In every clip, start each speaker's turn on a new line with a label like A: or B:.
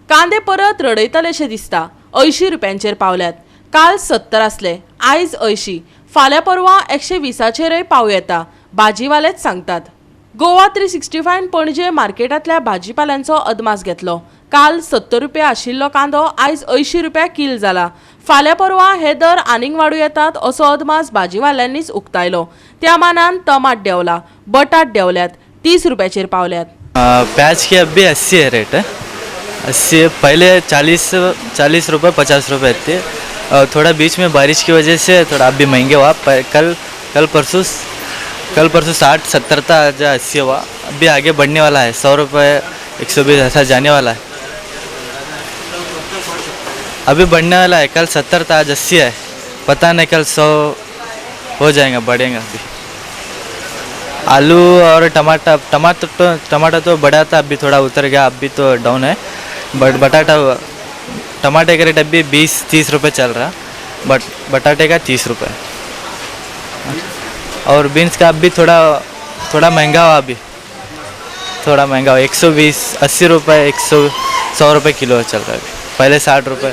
A: कांदे परत रडयतलेशे दिसता. 80 रुपयांचेर पावल्यात. काल 70 आसले, आयज 80, फाल्यां परवां 120चेरय पावूं येता, भाजीवालेच सांगतात. गोवा 365 पणजे मार्केटांतल्या भाजीपाल्यांचो अदमास घेतलो. काल 70 रुपया आशिल्लो कांदो आयज 80 रुपया कील जाला. फाल्यां परवां हे दर आनीक वाडूं येतात असो अदमास भाजीवाल्यांनीच उक्तायलो. त्या मानान टमाट देंवला, बटाट देंवल्यात, 30 रुपयाचेर पावल्यात.
B: प्याज की अभी 80 है रेट है, 80। पहले 40 रुपये, 50 रुपये थे और थोड़ा बीच में बारिश की वजह से थोड़ा अभी महंगे हुआ। कल कल परसों 60-70 था, आज 80 हुआ। अभी आगे बढ़ने वाला है, 100 रुपये, 120 ऐसा जाने वाला है। अभी बढ़ने वाला है। कल 70 था, आज 80 है। पता नहीं कल 100 हो जाएगा, बढ़ेगा अभी। आलू और टमाटर, टमाटर तो बढ़ा था, अभी थोड़ा उतर गया, अभी तो डाउन है। बट बटाटा, टमाटे का रेट अभी 20-30 रुपये चल रहा, बट बटाटे का 30 रुपये। और बीन्स का अभी थोड़ा थोड़ा महंगा हुआ, अभी थोड़ा महंगा हुआ। 120, 80 रुपये, 100, 100 रुपये किलो चल रहा है अभी, पहले 60 रुपये।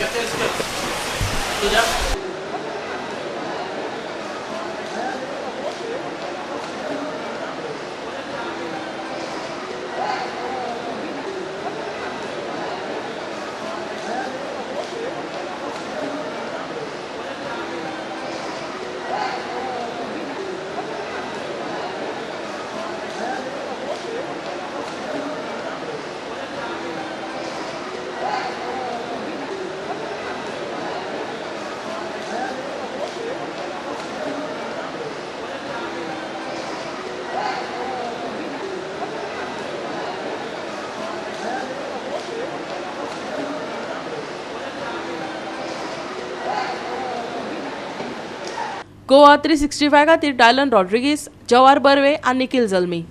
A: गोवा 365 खातीर डायलन रॉड्रिगीस, जवार बर्वे आनी निखिल जल्मी.